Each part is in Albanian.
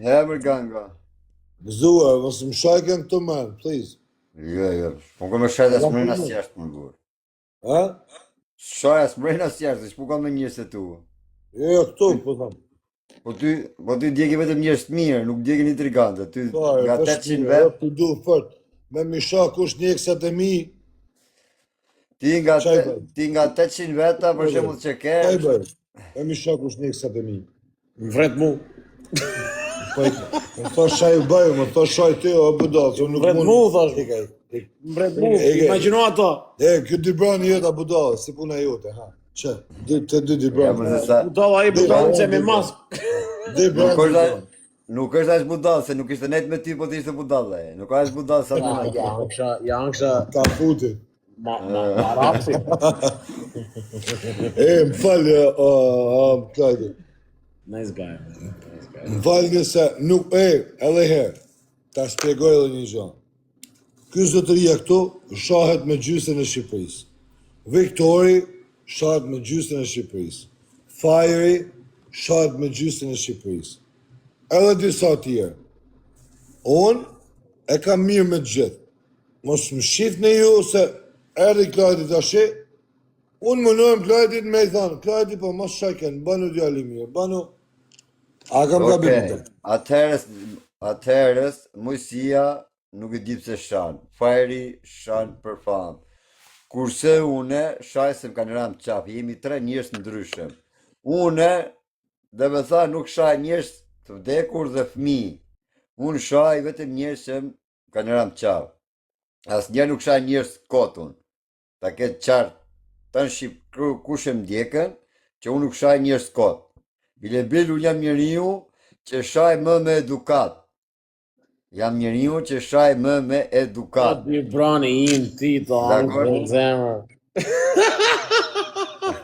Hemër ganga. Gëzuar, mos më shajken këtu man, please. Jo, jo, po kam me shajt as mrena as jashtë më burr. Ha? Shaj as mrena as jashtë, s'po kam me njerëz të tu. Jo, jo, këtu, po tham. Po ty, po ty ndjekin vetëm njerëz të mirë, nuk ndjekin intrigantë. Ty Po, nga po, 800 jo, vet, të du fort. Me mi sha kush ndjekësat e mi, ti nga Çaj bëj. ti nga 800 veta për Çaj shembull që ke, çaj bëj. Me mi sha kush ndjekësat e mi. Më vret mu. Po, më tho shaj bëj, më tho shaj ti, o budall, se unë nuk Vret mund. mu, thash. Ik, ai, ik. Më vret mu. E, e. Imagjino ato. E, ky Dibrani jeta budall, si puna jote, ha. Çe, dy të dy ja Dibrani. po se sa Budalla ai budalla se me mask. Dibrani. nuk është ai- nuk është as budall se nuk ishte net me ty, po ti ishte budall ai. Nuk është as budall sa Ja, më. ja, angsha, ja angsha Ta futi. ma ma ma rapsi. E, më fal, ë, ë, Klajdi. Nice guy. man. Nice guy. Më fal nëse nuk, e, edhe herë, ta shpjegoj edhe një gjë. Ky zotëria këtu shahet me gjysën e Shqipërisë. Viktori shahet me gjysën e Shqipërisë. Fajri shahet me gjysën e Shqipërisë. Edhe disa tjerë. Unë e kam mirë me të gjithë. Mos më shifni ju se erdhi Klajdi tash. Unë mundohem Klajdit me i thanë, Klajdi po mos shajken, banu djalë i mirë, banu A kam gabim Okej, këtë? atëherës, atëherës Mojsia nuk e di pse shan. Fajri shan për famë. Kurse une shaj se më kanë rënë qafë, jemi tre njerëz të ndryshëm. Une, dhe me tha, nuk shaj njerëz të vdekur dhe fëmijë. Unë shaj vetëm njerëz që më kanë rënë qafë. Asnjë nuk shaj njerëz kotun. Ta ketë qartë tën shqip kru- kush e ndjekën, që unë nuk shaj njerëz kot. Bile bil unë jam njeriu që shaj më me edukat. Jam njeriu që shaj më me Po edukat. Dibrani im ti të Dakor. anë zemër.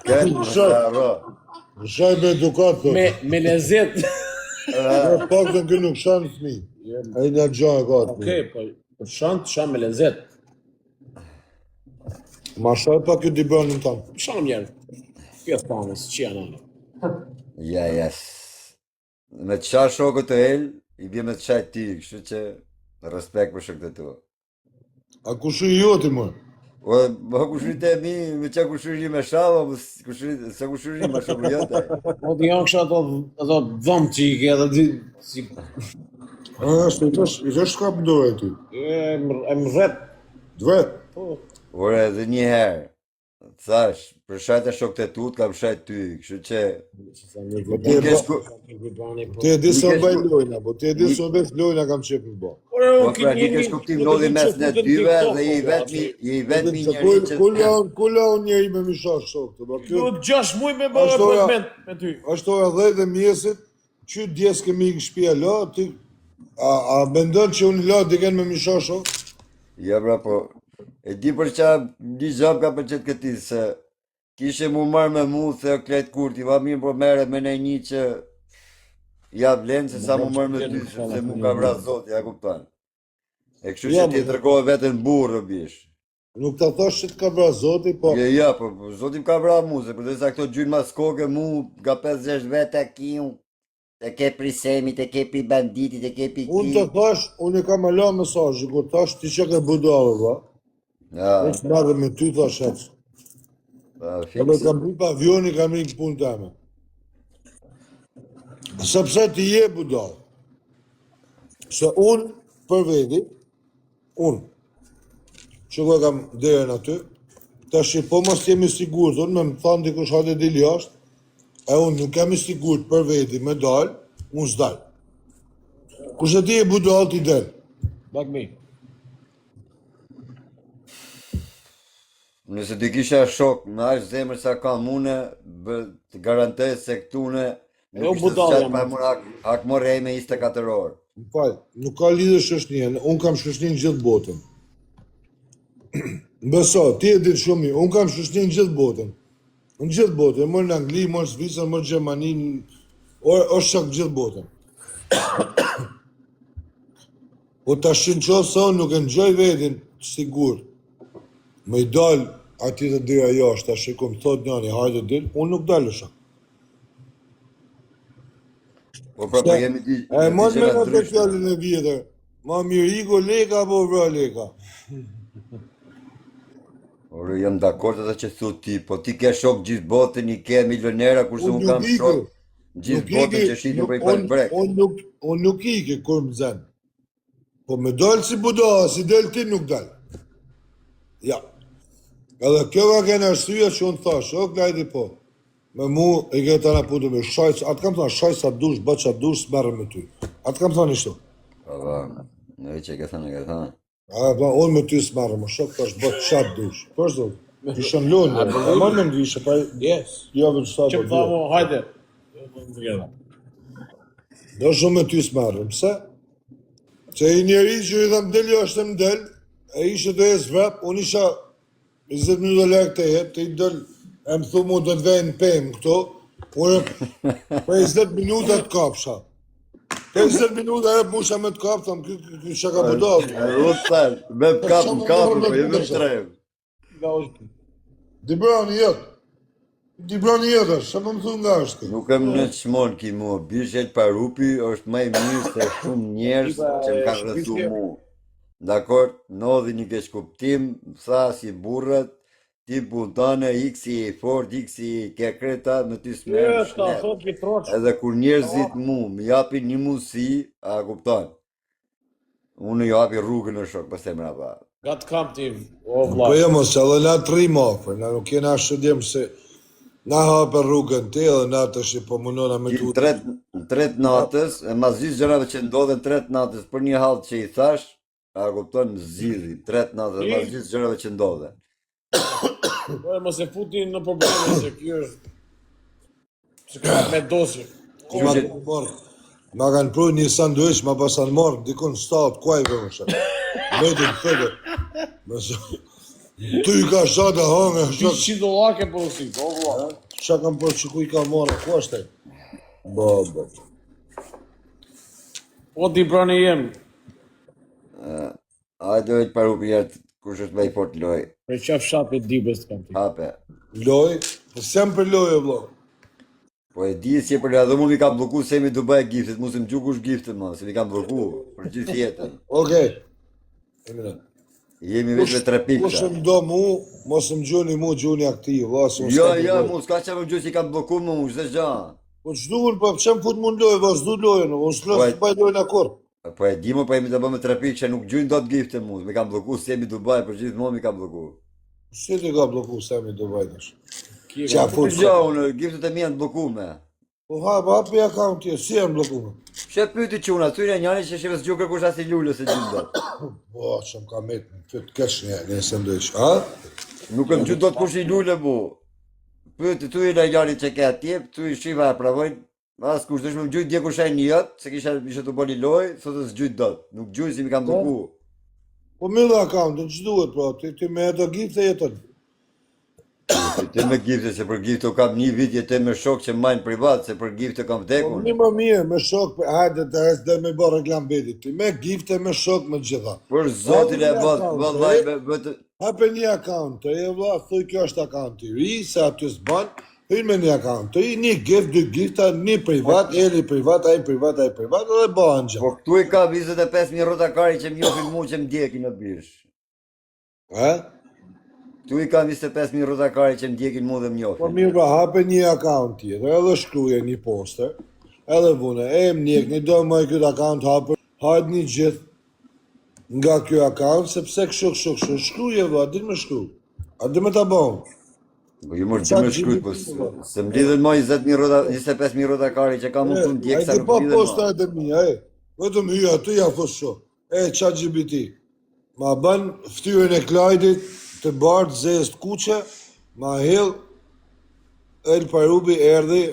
Këtë mos e harro. Shaj me edukat, thotë. Me me lezet. Jo, pak të ky nuk shan fëmijë. Ai një gjë e ka atë. Okej, po po shan, shan me lezet. Ma shaj pak ky Dibranin tam. Shan njerë. Kjo thanë, si që janë anë. Ja, yes. Me të qa shokët të el, i bje me të qaj ti, kështu që respekt për shokët e tu. A kush i joti më? O, më kushërit e mi, me qa kushëri me shava, më s- kushëri, sa kushëri ma shoku jote. Po ti janë kështu ato ato dhëmb që i ke edhe di si A, është, i është, i është kap në dorë ty. e më e më vret. Dve. Po. Ore, edhe një herë, thash, për shajt e shokët e tu, të kam shajt ty, kështu që Po ti e Nuk e ba- shku- Dibrani po. Ti e di se Nuk e unë bëj shku- lojna, po ti e di se unë veç lojna kam qef me bë. Ore, Po unë pra, nuk e kuptim ndodhi mes ne dyve dhe je i vetmi, je i vetmi Se njeri ku që ku la ku la unë njeri me më shoh shok, po kjo Duhet 6 muaj me bërë Është ora- appointment me ty. është ora 10 e mjesit, që dje s'kemi ikë në shtëpi alo, ti a a mendon që unë la dikën me më shoh shok? Ja bra, po e di për qa një gjë më ka pëlqet këtij se kishe mu marrë me mu the o Klejt Kurti, va mirë po merret me ne një që ja vlen se sa mu marrë me ty, sepse mu ka vra Zoti, ja kupton. E kështu Ja, që ti mo. tregove veten burrë bish. Nuk ta thosh që të ka vra Zoti, po Jo, jo, po, po Zoti më ka vra mu, se përderisa këto gjynë mas koke mu nga 56 veta kiu, te ke pri Semit, te ke pri banditit, te ke pri unë të ki. thash, unë e kam ala mesazhin, kur thash ti që ke budallë, vlla. Ja, Veç marrë me ty thash ec. pa, Edhe fiks. kam hip avioni, kam ikë punë teme. Sepse ti je budall. Se unë, për veti, unë, që ku e kam derën aty, tash po mos jemi sigurt, unë me më thonë dikush hajde dil jashtë, e unë nuk jam i sigurt për veti me dal, unë s'dal. Kurse ti je budall ti del. Bak mi. Nëse ti kisha shok me aq zemër sa kam unë, bë, të garantoj se këtu ne E, nuk u ishte budall zgjat jam. pa mor hak, hak morrej me 24 orë. Më fal, nuk ka lidhje shoqënia, unë kam shoqëni në gjithë botën. Më Beso, ti e di shumë mirë, unë kam shoqëni në gjithë botën. Në gjithë botën, më në Angli, më në Zvicër, më në Gjermani, në- o është shok në gjithë botën. Po tash në qoftë se unë nuk e ngjoj vetin të sigurt, me i dal atje të dera jashtë, tash e kum thot njani, hajde dil, unë nuk dal shok. Po pra, po jemi di, E di mos me gjëra në të ndryshme. fjalën e vjetër. Ma mirë iku Leka apo vra Leka? Ore, jam dakord atë që thu ti, po ti ke shok gjithë botën, i ke milionera, kurse Unë unë nuk kam iku. shok gjithë Nuk botën iki, që shitin nuk, për i palë unë brek. un nuk unë nuk iki kur më zën. Po me dal si budalla, si del ti nuk dal. Ja. Edhe kjo ka qenë arsyeja që unë thash, o Klajdi po. Me mu e ke të na putu me shaj, atë kam thënë, shaj sa dush, bë ça dush, s'merrem me ty. Atë kam thënë ishtu. Po, po, në që ke thënë, e ke thënë. A, po, unë me ty s'merrem, më shok, tash bë ça dush. Për zot, isha në lojë, e më në ndryshe, pa Yes. javën që sa Që po më tha duhet. mo, hajde. Do shumë me ty s'merrem, pse? Se i njeri që i tham del jashtë më del, e ishe të e vrap, unë isha 20 minuta larg të jetë, të i del, e më thu mu do të vej në pemë këto, unë për 20 minuta të kapsha. Për 20 minuta e musha me të kap, tham, ky ky ky çka ka budall. E u thash, me kap, më kap, po jemi të trem. Dibrani jot. Dibrani jot është, sa më më thu nga është ky? Nuk e më në qmon ki mua, Bishet Parupi është më i mirë se shumë njerëz që më kanë rrethu mu. Dakor, ndodhi një keqkuptim, më tha si burrat, ti puntane, ik si i fort, ik si ke kreta, me ty s'merrem Jo, ta shnet. thot ki troç. Edhe kur njerëzit mu më japin një mundësi, a kupton? Unë i japi rrugën në shok, pastaj mrapa. Nga të kam ti, o vlla. Po jo mos, edhe na të rrim afër, na nuk jena ashtu djem se na hapë rrugën ti edhe na tash po munona me Ti tu. në tret, në tret natës, e mas gjithë gjërave që ndodhen tret natës për një hall që i thash, a kupton, më zgjidhi, tret natës, e mas gjithë gjërave që ndodhen. Po e mos e futi në probleme se kjo është se ka me dosje. Ku ma Gjyqet- kanë marrë, ma kanë pru një sanduiç, ma pasan marrë, dikun stat, kuajve më shë. Vetëm thëtë. Më së, ty i ka shatë hangë, Ti shok, qidolake porosit, o vlla. qa kam për që ku i ka marrë, ku është e? Bo, bo. Po di brani jem. Hajde vetë parupi njerë kush është më i fort loj. Për qaf shapit Dibrës të kam ti. Hape. Loj, po s'jam për lojë, vlla. Po e di si e për edhe mu mi ka blloku se mi Dubai giftet, mu se më gjuku kush giftet më, se mi ka blloku për gjithë jetën. Okej. E mira. Jemi veç me tre Kush pikë. më do mu, mos më gjuni mu, gjuni aktiv, vlla, se unë Jo, s'kam jo, nevojë. mu s'ka që më gjuhë që i kam blloku më, mu çdo gjë. Po ç'duhen, po pse më fut mu në lojë, vlla, s'du lojën, unë s'lo Po e- s'baj lojën akur. Po e di më, po jemi të bëmë tre pikë që nuk gjujnë dot gifte mu, mi kam blloku se jemi Dubai për gjithmonë mi kam blloku. Si të ka blloku Semi Dubai tash? Ki Qa fut? Gjë unë, giftet e mia janë bllokume. Po ha, po hapi account tjetër, si janë bllokuar? Pse pyeti çuna, thyre njëri që shef s'gjuh kërkush as i lulës se gjyn dot. Po, që më ka met në fyt keq një, një sanduiç, a? Nuk e gjyn dot kush i lule bu. Pyeti thuaj na njëri që ke atje, thuaj shiva e provojnë. As kush do më gjujt dje kush ai një jot, se kisha isha të bëni lojë, thotë s'gjujt dot. Nuk gjuj si mi kam blloku. Po mbyll accountin, ç'duhet pra, ti ti me ato gifte jeton. Ti me gifte, se për gifte u kam një vit jetë me shok që majnë privat, se për gifte kam Po vdekun. një më mirë me shok, po, hajde të rest dhe me bë reklam vetit. Ti me gifte, me shok, me gjitha. Për zotin e bot, vëllai me me të Hape një account të e vlla, thuj kjo është account i ri, se aty s'ban, hyn me një account të ri, një gift, dy gifta, një privat, eli privat, ai privat, ai privat, edhe bëhen gjë. Po këtu i ka 25000 rrota kari që më njohin mua që më ndjekin në bish. Ha? Këtu i ka 25000 rrota kari që më ndjekin mua dhe më Po njohin. mirë, pra, hape një account tjetër, edhe shkruaj një poster, edhe vune, e më ndjek, një do më këtë account hapër, hajt një gjithë nga kjo account, sepse kështu, kështu, kështu, shkruaj vlla, din me shkru. A di me ta bën? Po ju mos di me shkruaj, po s- se më lidhen më 20000 rrota, 25000 rrota kari që kam unë këtu ndjek sa Ai nuk pa lidhen më. posterat e mia, e. Vetëm hyj aty ja fus kështu. E ChatGPT. Ma bën fytyrën e Klajdit të bardhë, zezë, të kuqe, ma hill El Parubi erdhi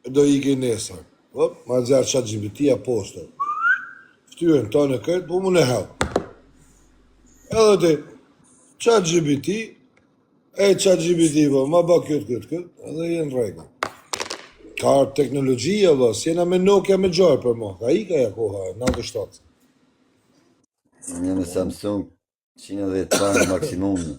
do iki nesër. Po, ma nxjerr ChatGPT-a poster. Fytyrën tonë këtë, po më në hell. Edhe ti, ChatGPT, e ChatGPT, po, ma bë këtë, këtë, këtë, edhe je në rregull. Ka ardhë teknologjia, vlla, s'jena me Nokia me gjojë për mo. Ka ika ja koha, 97. Një me Samsung 110 panë maksimumi.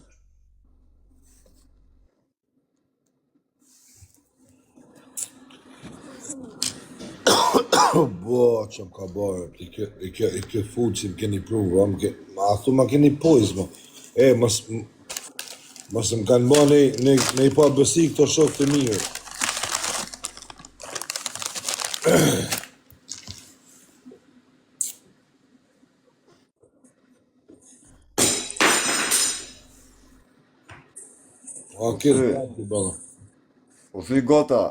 Bo, që më ka bërë, i ke, i ke, i ke fut që më keni pru, a më ke, a thu ma keni pojz, mo. E, mos, mos më kanë bërë në, në, në i pa bësi këto shokë të mirë. A ke Thy, të bëllë. u thy gota.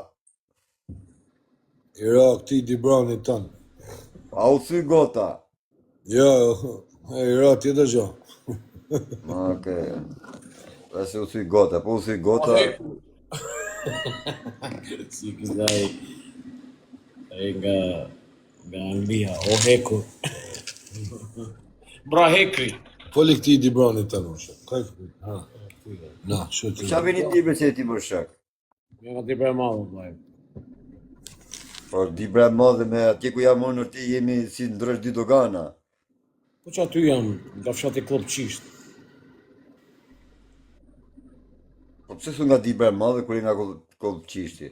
I ra këtij Dibranit tanë. A u thy gota. Jo, e i ra tjetër gjë. Okej. Okay. Se u thy gota, po u thy O gota. heku. Si kishte ai ai nga nga Anglia, o heku. Bra hekri. Foli këtij Dibranit tanë, o shok. Kaj këtu? Ha. Na, kështu Po që. qa vini Dibrë që e ti më shok? Jo nga Dibra e madhe vllai. Po Dibra e madhe me atje ku jam unë ti jemi si ndrosh dy dogana. Po që aty jam nga fshati Klopçisht. Po pse thu nga Dibra e madhe kur je nga Kol Kolçishti?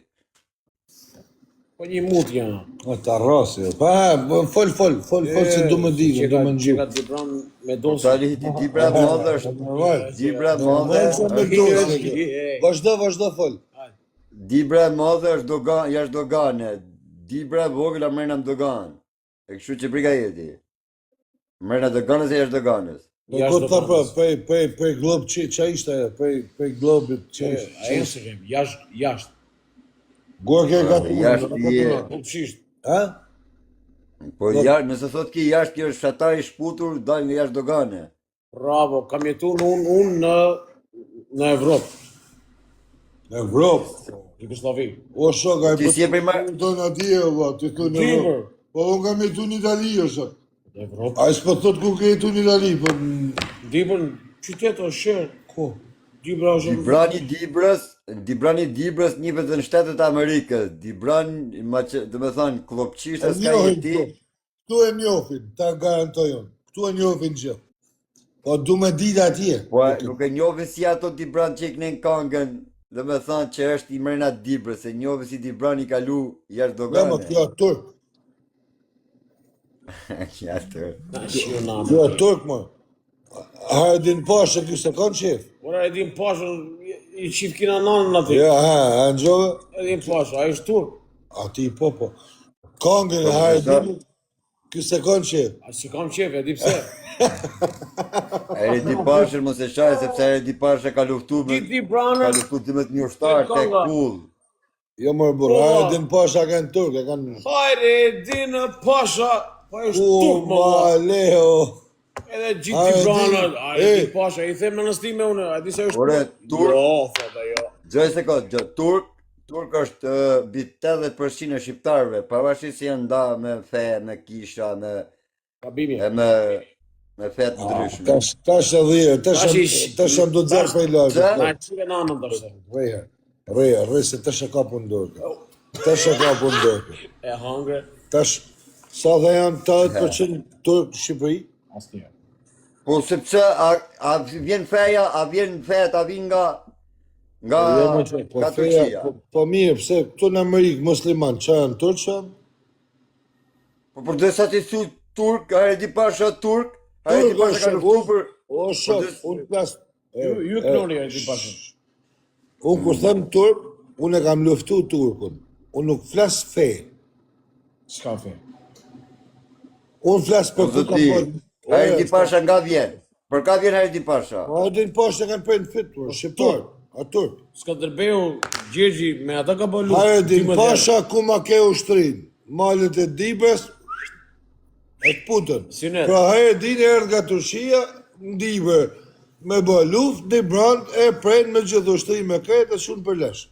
Po një mut janë. O, ta rrasi. Pa, po, fol, fol, fol, fol se du më Që dinë, du ka më që ngju. ka Dibran me Po dosje. tani ti Dibra e madhe është Normal. Dibra e madhe Normal që me është dosje kjo. Vazhdo, vazhdo, fol. Dibra e madhe është dogan, jashtë dogane. Dibra e vogël a mrena në dogan. E kështu që prika jeti. Mrena doganës e jashtë doganës. Po Jashtë ko ta pra, doganës. prej, prej, prej glob që, që ishte ajo, prej, prej globit që Po, ishte, a që janë ishte. se kem, jashtë, jashtë. Gua ke Po, gatuar, jashtë je. Klopçisht. ha? Po jashtë, nëse thot ki jashtë kjo është fshatar i shputur, dal nga jashtë dogane. Bravo, kam jetuar unë unë në në Evropë, Në Evropë. Jugosllavi. O shok, ai Ti po si je prej mar... do na di o vlla, ti thu në Evropë. Dibër, Po unë kam jetu në Itali, o shok. në Evropë. Ai s'po thot ku ke jetu në Itali, po në- Dibër, në qytet është sherr. ku? Dibra është Dibrani Dibrës, Dibrani Dibrës njihet edhe në Shtetet e Amerikës. Dibran, Maqe, do me thënë, E Klopçishta s'ka njohin jeti. këtu. Këtu e njohin, ta garantoj unë. Këtu e njohin gjithë. Po du me ditë atje. Po e, nuk e njohin si ato Dibran që i kënen kangën, do me thënë që është i mrena Dibrës, e njohin si Dibran i kalu jashtë Jo, më dogane. kjo e turk. Ja të. na shiu na. Kjo e turk, më. Hajredin Pasha, ky se kanë qef. Ora e din Pashën, i qif kina nanën aty. Ja, ha, ha, ngjove? E din Pasha, ai është turk. Ati po, po. Kangën e Po, Hajredinit, ky se kanë qef. A si kam qef, e di pse. Eredi Pashën mos e shaj sepse Eredi Pasha ka luftu me Gjithë ka Dibranët, luftu 12 ushtar tek Kanga. kull. Jo, mërë burr, Po. Hajredin Pasha kanë turk, e kanë... Hajre din Pasha, po është U, turk më valla. ma leo. Edhe gjithë Hajredin, Dibranët, Hajredin e. Pasha, i them nënës time unë, a di se është Ore, turk. turk, Jo, thotë ajo. gjoj se ka, gjë, turk, turk është uh, mbi 80% e shqiptarëve, pavarësisht se janë nda me fe, me kisha, me Gabimi. e me me fe të ndryshme. Tash, tash e dhje, tash, Tash jam- ish- tash jam do të zërë prej lajve. Pse? Na e qire nanën tash. Rreja, rreja, rreja, se tash e ka punë dorë. Tash e ka punë dorë. E hangre, Tash, sa dhe janë 80% turk në Shqipëri? asnjë. Po sepse a, a vjen feja, a vjen feja, a vjen nga nga Jo, më që, po nga feja, Turqia. po, po mirë, pse këtu në Amerikë musliman, që janë turq janë? Po për disa ti thu turk, Hajredi Pasha turk, Hajredi Turk Pasha është ka shok, luftu për o për shok, disa unë plas, e, Ju ju e, knoni Hajredin Pashën. unë kur them turk, unë e kam luftu turkun. Unë nuk flas fe. S'ka fe. Unë flas Po për ku ka zoti, bërë. Hajredi Pasha nga vjen? Për ka vjen Hajredi Pasha? Hajredin Pasha kanë prejnë në fit, por shqiptar, a turk. Skënderbeu, Gjergji me ata ka bërë luftë. Hajredin 12 herë. Pasha ku ma ke ushtrin, malet e Dibrës, e të putën. Sinet. Pra Hajredin erdh nga Turqia, në Dibër, me bë luftë, Dibran e prejnë me gjithë ushtrin me krejt e shumë për lesh.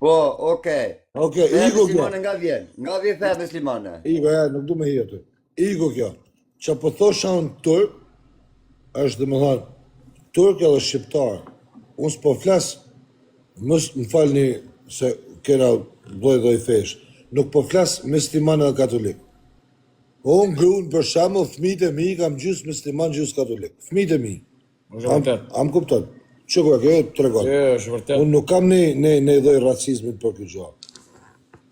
Po, okay. Okej, Feja iku kjo. muslimane nga vjen? Nga vjen feja muslimane? Iku, e, nuk du me hi aty. Iku kjo. Që po thosha unë turk, është dhe më thonë, turk edhe shqiptar. Unë s'po flas, mos më falni se kena lloj lloj fesh. Nuk po flas musliman edhe katolik. Po unë gruan për shembull, fëmijët e mi kam gjysmë musliman, gjysmë katolik. Fëmijët e mi. Është Am, vërtet. am kupton. Që kur kjo tregon. Jo, është vërtet. Unë nuk kam ne ne ne lloj racizmit për këtë gjë.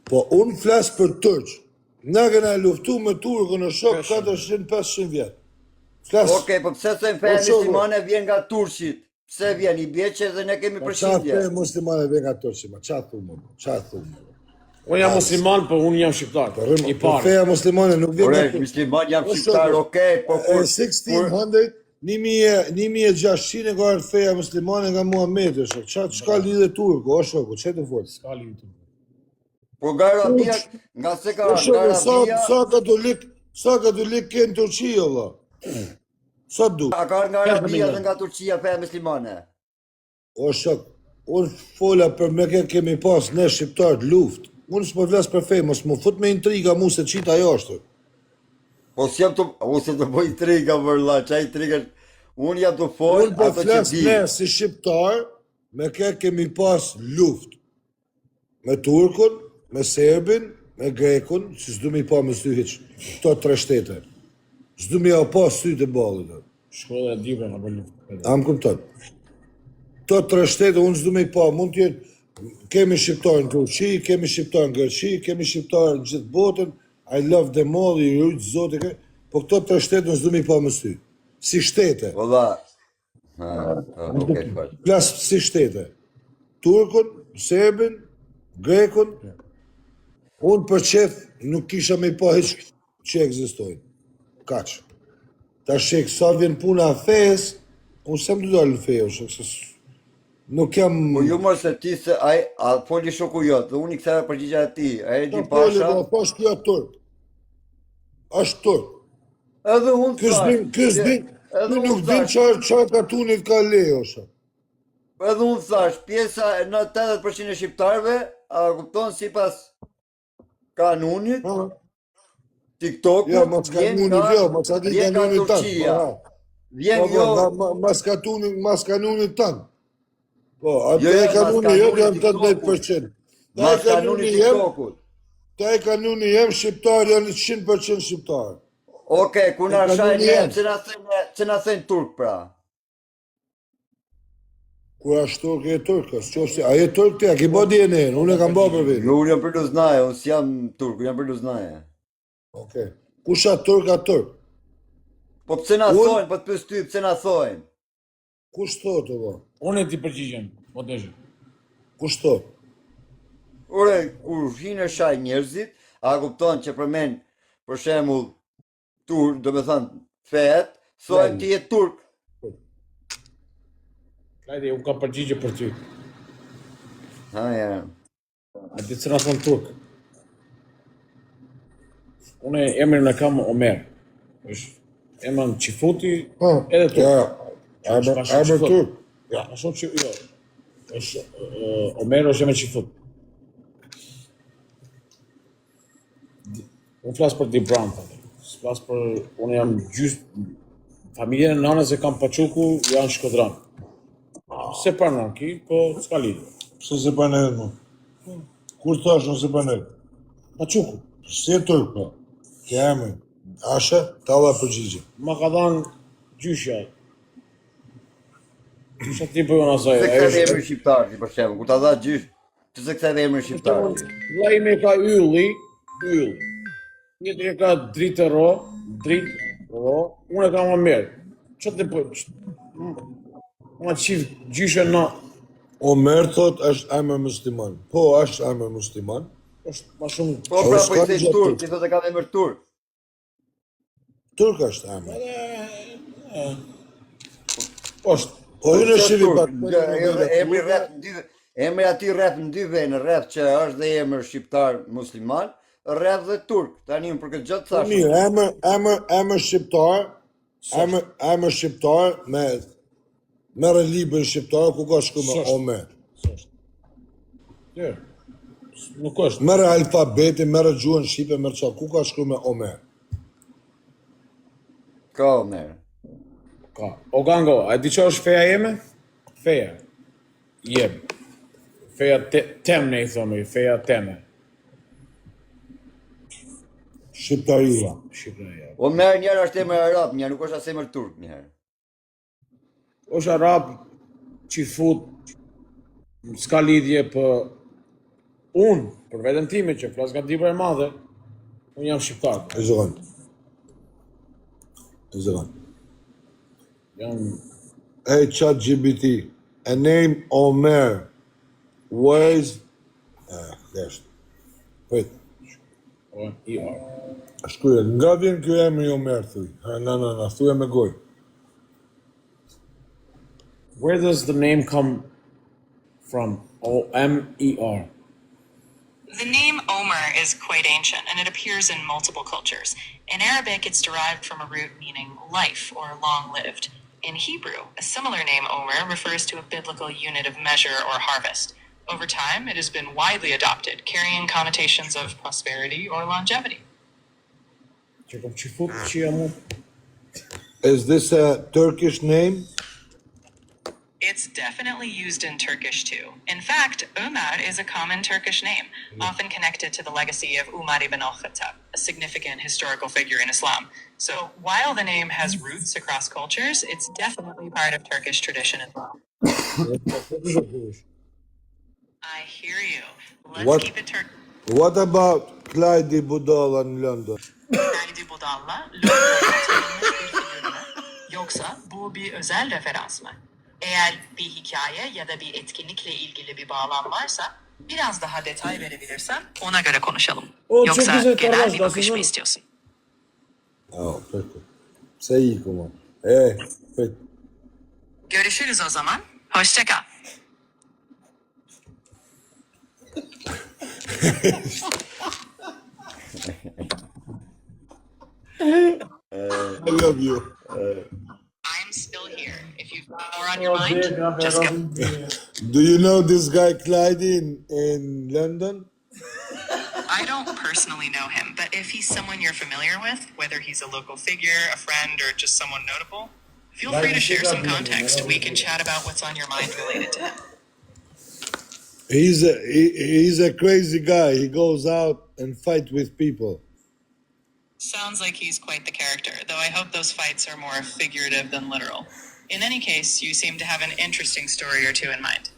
Po unë flas për turq. Na kena luftu me turkun o shok 400-500 vjet. Flas. Okej, po pse thojnë feja muslimane vjen nga turqit? Pse vjen i bie që edhe ne kemi Po ça përqindje. feja muslimane vjen nga turqit, ma ça thu më, ça thu më. Unë jam musliman, po unë jam shqiptar. Po rrim, I po parë. feja muslimane nuk vjen Ore, nga turqit. musliman jam O, shqiptar, shok, okej, po E kur 1600 1600 e ka ardhur feja muslimane nga Muhamedi, o shok. Ça çka lidhe turku, o shoku, çe të fol? S'ka lidhje turku. po nga Arabia, nga se ka O nga shoku, sa Arabia, sa katolik, sa katolik ke në Turqi, o vlla? Sa du? a ka ardhur nga 50 Arabia milion. dhe nga Turqia feja muslimane. O shok, unë fola për me ke kemi pas ne shqiptarët luftë. Unë s'po flas për fe, mos më fut me intriga mu se qita jashtë. Po s'jam të ose të bëj intriga vëlla, çaj intriga. Unë jam të fol Unë po ato që flas di. ne si shqiptar, me ke kemi pas luftë. Me turkun, me serbin, me grekun, si s'du mi pa me sy hiç. Këto tre shtete. S'du mi ja pa sytë e ballit. Shkolla e Dibra ka bërë luftë. A më kupton? Këto tre shtete unë s'du me i pa, mund të jenë kemi shqiptar në Turqi, kemi shqiptar në Greqi, kemi shqiptar në gjithë botën, I love them all, i rujt Zoti, ke- po këto tre shtete unë s'du me i pa me sy. Si shtete, Vëlla. Ha, ha, okej, fal. flas si shtete. Turkun, Serbin, Grekun, unë për qef nuk kisha me i pa hiç që ekzistojnë. Kaq. Ta shek, sa vjen puna e fesë, unë s'jam të dalë në fe, o shok, se s- nuk jam... Po ju mos se ti se ai a foli shoku jot dhe unë i ktheva përgjigja e tij. Ai e di Ta foli, pasha. po, thash ky është turk. Është turk. Edhe unë Ky thash. s'din, ky s'din, Edhe ky unë nuk din thash. çfarë çfarë katunit ka le, o shok. Edhe unë thash, pjesa e në 80% e shqiptarëve, a kupton sipas kanunit, Ha? TikTokut, Jo, mos vjen kanunit, nga jo, mos ati vjen nga kanunit tan. Turqia. Po, ha. Vjen Po, po, jo, nga ma- mas katunit, mas kanunit tan. Po, atë jo, e jo, mas kanuni jot kanunit janë TikTokut. 18%. Ta e Mas kanuni kanunit jem, TikTokut. ta e kanuni jem shqiptar janë 100% shqiptar. Okej, ku E na kanuni shajnë ne, jem. pse na thënë, pse na thënë turk pra? Kur është turk e turk, s'qoftë, a je turk ti, a ke bë DNA-n, unë e kam bë për vete. Jo, unë jam për Luznaje, unë s'jam turk, unë jam për Luznaje. Okej. Kush a turk a turk? Po pse na Unë thonë, po të pyes ty, pse na thonë? kush thotë o? Unë e ti përgjigjem, po deshe. Kush thotë? Ore, kur hinë e shaj njerëzit, a kupton që përmen, për shembull, tur, do me thënë, feet, thonë ti je turk. Klajdi, unë kam përgjigje për ty. Ha, ja. A di pse na thon turk? Unë emrin e kam Omer. Është emër Çifuti Po, edhe turk. ja, Është emër ma shumë emër çifut. turk. Ja, ma shumë çi jo. Është uh, Omer është emër çifut. Unë flas për Dibran tani. S'flas për unë jam gjys familjen e nanës e kam Paçuku, janë Shkodran. Se pranon ki, po s'ka lidhje. Pse se pranoj më? Kur thash unë se pranoj? Paçuku, Si e turk po? Ke emrin. Ashe, talla përgjigje. ma ka dhënë gjyshja. Ç'a ti bëj unë asaj? Pse Ajo ktheve është emrin shqiptar ti për shembull, kur ta dha gjysh, pse ktheve emrin shqiptar ti? Vllai im e ka Ylli, Ylli. Tjetri e ka Dritë Ro, Dritë Ro, unë e kam Omer. Ç'a ti bëj? Ma qif gjyshe në Omer thot është emër musliman. Po, është emër musliman. është ma shumë Po Po pra po i s'ka the gjë turk, turk. ti thotë kam emër turk. Turk është emër. është Po Po hynë pse shivi turk? pak Gjë, po Emri emri rreth në dy emri aty rreth në dy vende, rreth që është dhe emër shqiptar musliman, rreth dhe turk. Tani unë për këtë gjë të Po thash. mirë, emër emër emër shqiptar, s'është, emër emër shqiptar me merre librin shqiptar ku ka shkruar me s'është, Omer. s'është. Jo, nuk është. Merre alfabetin, merre gjuhën shqipe, merre çfarë, ku ka shkruar me Omer. Ka Omer. Ka. O Gango, a e di çfarë është feja jeme? Feja. Jem. Feja te, temne i thomi, feja teme. Shqiptaria. Shqiptaria. Omer njëherë është emër arab, njëherë nuk është as emër turk njëherë. Është arab, çifut, s'ka lidhje për unë, për veten time që flas nga Dibra e Madhe. Unë jam shqiptar. E sekond. E sekond. Jam Hey, ChatGPT, a name Omer. Where is... Ah, lesht. Prit. O I R. Shkruaj, nga vjen ky emri Omer thuj? Ha, na na na, thuje me gojë. Where does the name come from? O M E R. The name Omer is quite ancient and it appears in multiple cultures. In Arabic, it's derived from a root meaning life or long lived. In Hebrew, a similar name, Omer, refers to a biblical unit of measure or harvest. Over time, it has been widely adopted, carrying connotations of prosperity or longevity. Që kom që fut që jam unë. Is this a Turkish name? It's definitely used in Turkish too. In fact, Ömer is a common Turkish name, often connected to the legacy of Umar ibn al-Khattab, a significant historical figure in Islam. So while the name has roots across cultures, it's definitely part of Turkish tradition as well. I hear you. Let's What keep it Turkish. What about Klajdi Budalla në London? Haydi Budalla, Londra'da tanınmış bir figür mü? Yoksa bu bir özel referans mı? Eğer bir hikaye ya da bir etkinlikle ilgili bir bağlam varsa biraz daha detay verebilirsen ona göre konuşalım. O çok Yoksa güzel genel kardeş bir bakış mı nasılsın? istiyorsun? Oh, peki. Pse iku ma? E, prit. Görüşürüz o zaman. Hoşça kal. I love you. I'm still here. If you've got more on your mind, just go. Do you know this guy Clyde in, in London? I don't personally know him, but if he's someone you're familiar with, whether he's a local figure, a friend, or just someone notable, feel free to share some context. We can chat about what's on your mind related to him. He's a he, he's a crazy guy. He goes out and fight with people. Sounds like he's quite the character, though I hope those fights are more figurative than literal. In any case, you seem to have an interesting story or two in mind.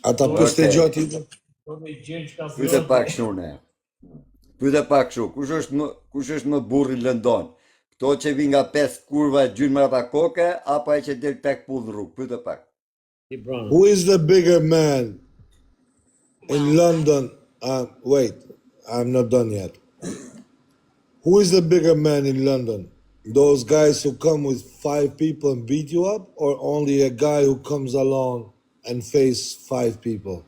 Ata pyste Okej. gjatë i Po me gjenë që ka Pyete pak kështu ne. Pyete pak kështu, kush është më kush është më burri në London? Këto që vijnë nga pesë kurva e gjyn mbrapa koke apo ai që del tek pull në rrugë? Pyete pak. I brana. Who is the bigger man in Well, London? Wait, I'm not done yet. Who is the bigger man in London? Those guys who come with five people and beat you up, or only a guy who comes along and face five people?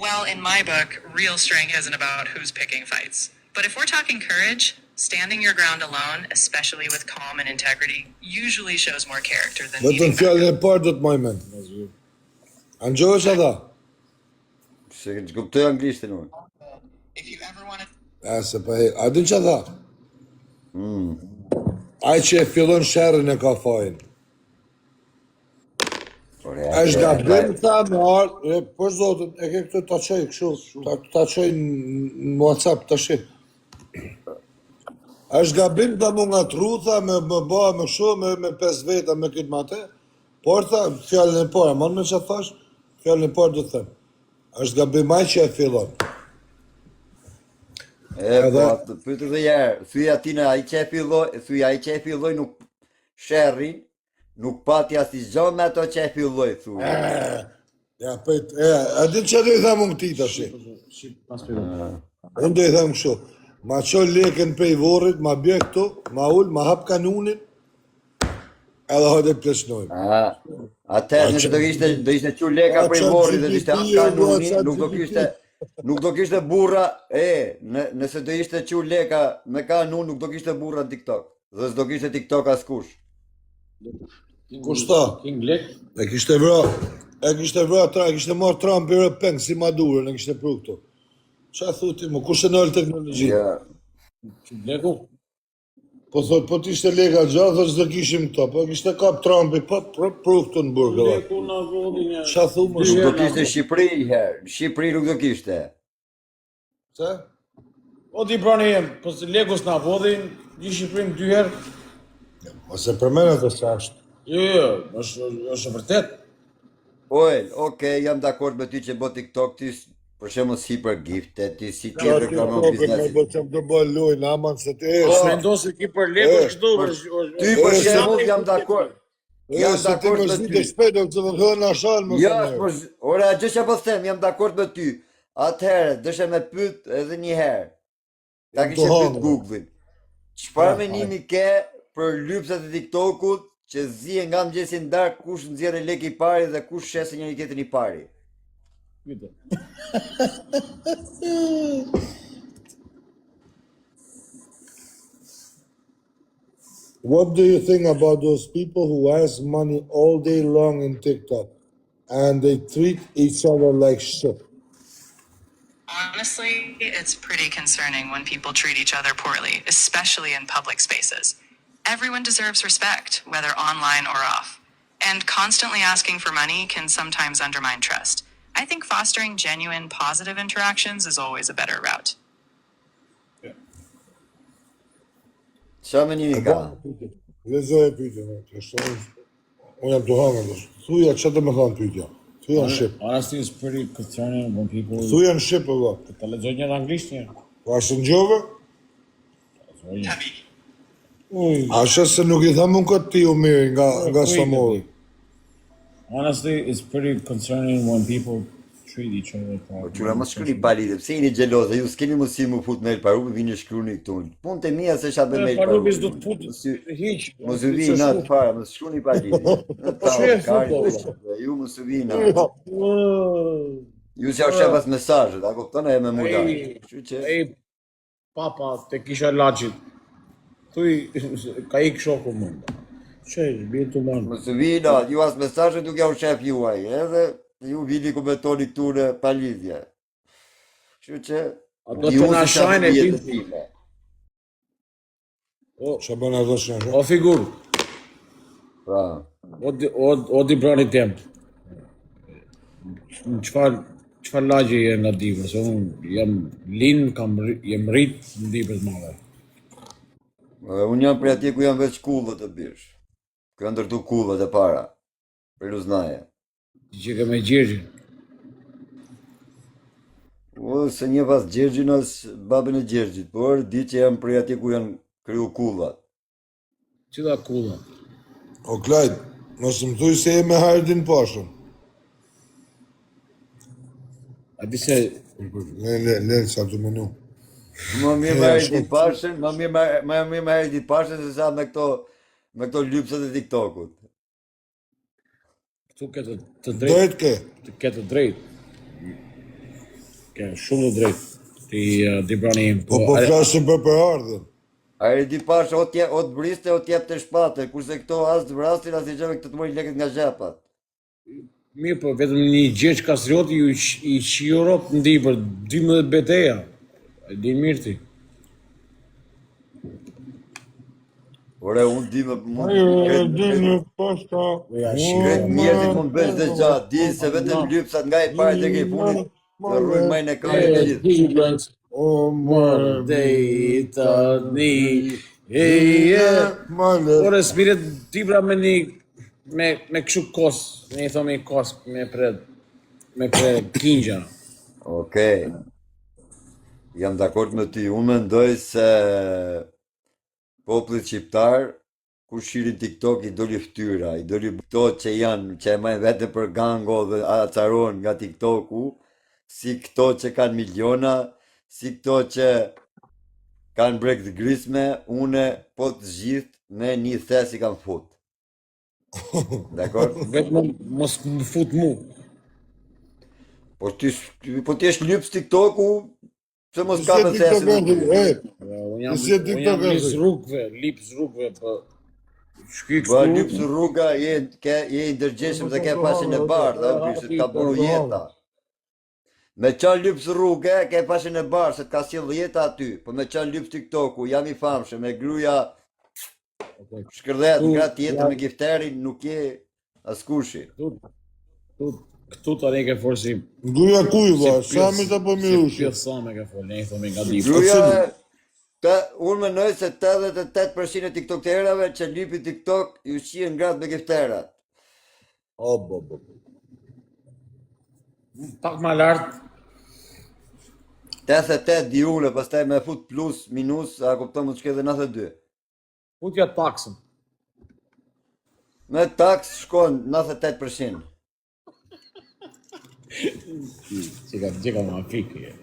well, in my book, real strength isn't about who's picking fights. But if we're talking courage, standing your ground alone, especially with calm and integrity, usually shows more character than Vetëm needing fjalën backup. e parë do të maj mend. A ngjohesh ata? Se kuptoj anglishtin unë. If you ever want to A se pa e, a din ç'a tha? Ai që e fillon sherrin e ka fajin. Ore, ai Është që gabim tha me ardh, e, për zotin, e ke këtë ta çoj kështu, ta ta çoj në WhatsApp tash. Është gabim tha mu nga tru, tha me më ba me kështu me me pesë veta me këtë mate. Por tha fjalën e parë, më me çfarë thash? Fjalën e parë do të them. Është gabim ai që e fillon. E po, Edhe atë pyet edhe një herë, thuj atina ai që e filloi, thuj ai që e filloi nuk sherrin, nuk pati asnjë gjë me ato që e filloi, thuj. ja prit, e, a din çfarë do i them unë këtij tash? Shqip, pas spjegoj. Unë do i them kështu. Ma ço lekën prej vorrit, ma bje këtu, ma ul, ma hap kanunin, edhe hajde të pleqnojmë. Ah, atëherë A nëse që do kishte do ishte çu leka a prej çat vorrit dhe do ishte GPT hap o vlla, kanuni, çat nuk do GPT. kishte nuk do kishte burra, e, në, nëse do ishte çu leka me kanun, nuk do kishte burra në TikTok. Dhe s'do kishte TikTok askush. Kush tha? King Lek, E kishte vra, e kishte vra, tra, e kishte marrë Trump i peng si Maduro, e kishte pru këtu. Qa thu ti më, kush e nal teknologjinë? Ja. King Leku, Po thot, po t'ishte leka gjatë, thot s'do kishim këto, po e kishte kap Trumpi, po pru, pru këtu në burg edhe. Leku na vodi një Qa thu më dy Nuk shumë? do herë na kishte vodi. Shqipëri një herë. Në Shqipëri nuk do kishte. Pse? O ti brani jem, po se Leku s'na vodhin, gjithë Shqipërinë dy herë. Mos e përmend atë se është. Jo, jo, është është e vërtet. Oel, okej, jam dakord me ty që bë TikTok ti s- për shembull si për gifte, ti si ti Qa reklamon TikTokët me biznesin. bë që të bëj lojnë, aman se ti, e, Po, se, Mendo se ki për lekë e, është kështu, për është është ty e, për se, shembull jam dakord. e, Jam se ti dakord më me zhite ty. shpejt, o të më thënë na shanë më Jo, sa është për ora gjë që po them, jam dakord me ty. Atëherë, dëshë me pyet edhe një herë. Ta Jam të kishe pyet hangër. Google-in. Çfarë Ah, menimi ke për lypsat e TikTokut që zihen nga mëngjesi në darkë kush nxjerr lek i pari dhe kush shesë njëri tjetrin i pari? Pyete. What do you think about those people who ask money all day long in TikTok and they treat each other like shit? Honestly, it's pretty concerning when people treat each other poorly, especially in public spaces. Everyone deserves respect, whether online or off. And constantly asking for money can sometimes undermine trust. I think fostering genuine positive interactions is always a better route. Çfarë menimi E ka? bën pyetjen. Lexoje pyetjen, o, është unë unë jam të hangër. tash. Thuja çfarë do të thonë pyetja. Thuja në shqip. Honestly, it's pretty concerning when people Thuja në shqip vëlla. Ta lexoj një në anglisht një. Po a s'e ngjove? Lexoj një. A shë se nuk i tham unë këtë ti u mirë nga nga Ku i Stamolli. Honestly, it's pretty concerning when people treat each other Po properly. çuna mos shkruani pa lidhje, pse jeni xheloze? Ju s'keni mundësi mu fut me El Parupi, vini shkruani këtu. Punët e mia se ç'a bëj me El Parupi Parupi. s'do të fut Mos ju hiç. mos ju vi nat fare, mos shkruani pa lidhje. Në Po shë e tallë, kari, fut valla. dhe ju mos ju vi nat. Ju s'ja shef as mesazhet, a kupton e me mulaj. Ai, Kështu që ai papa te kisha Laçit. Thuj ka ik shoku më. Çe, bie tu man. mos ju vi nat, ju as mesazhet nuk ja u shef juaj, edhe ju vini komentoni këtu në pa lidhje. Kështu që Ato di të unë na se ç'a shajnë e bëj di. jetën time. O, Ç'a bën ato që na o figur, Pra, o di, o, o di brani tem. Në çfarë çfarë lagje je nga Dibra, se unë jam lin, kam rri- jam rrit në Dibrë të madhe. e, unë jam prej atje ku janë veç kullët e bish. Ku janë ndërtu kullët e para, për Luznaje. Ti që ke me Gjergjin. O, se një pas Gjergjin as babën e Gjergjit, por di që jam prej atje ku janë kryu kullat. Cila kulla? O Klajt, mos më thuj se je me Hardin Pashën. A di se Le le le sa të menu. Më mirë me Ja, Herdi shumë. Pashën, më mirë me më mirë me Herdi Pashën se sa me këto me këto lypsat e TikTokut. këtu ke të, të drejtë, Drejt ke. të ke të drejtë. Ke shumë të drejtë. Ti uh, Dibrani im, Po po a- flasim për përardhjen. Herdi Pasha o t'je, o të vriste o t'jepte shpate, kurse këto as të vrasin as i gjëve këtë të mori lekët nga xhepat. Mirë, po vetëm një Gjergj Kastrioti ju i qiurop në Dibër 12 beteja. E di mirë ti. Ore, unë di më mund Ajo krejt din Pasha. Po ja, krejt njerëzit mund bësh dhe gja, di se vetëm lypsat nga i pari tek i fundit të rrujnë majën e karit të gjithë. Dibrës O mërë dej të një e e Male. Ore spirit Dibra me një me me kështu kos, ne i thomi kos me pre me pre kinja. Okej. Jam dakord me ty. Unë mendoj se popullit shqiptar ku shirin TikTok i doli fytyra, i doli këto që janë, që e majnë vete për gango dhe acarohen nga TikToku, si këto që kanë miliona, si këto që kanë brek të grisme, une po të gjithë me një thes i kam fut. Dakor? Vetëm mos më fut mu. Po ti, po ti është lyps TikToku, pse mos Ti ka si me thesin TikToker, aty? e, Ja, Unë jam Ti si unë jam TikToker, lips thi? rrugëve, lips rrugëve, po shky Ba këtu. lyps rruga, je ke je i ndërgjegjshëm dhe ke faqen e bardhë, a se të ka buru jeta. Me qan lyps rrugë, ke faqen e bardhë, se të ka sjellë jeta aty. Po me qan lyps TikToku, jam i famshëm, me gruaja shkërdhet Këtu- nga tjetër me gifterin, nuk je askushi. Këtu këtu këtu tani ke forë si Gruja kuj, si vlla, pjesë- Samit apo Si Mirushit? pjesë Same ke folë, ne i thomi nga Dibra. Gruaja të, unë mendoj se 88% e TikTokerave që lypi TikTok ju shihen gratë me gifterat. O, bo, bo, bo. Pak ma lart. 88 di unë, pastaj me fut plus, minus, a kupton mund të shkoj edhe 92. Futja taksën. Me taks shkon 98%. Si ka gjeka ma fikë.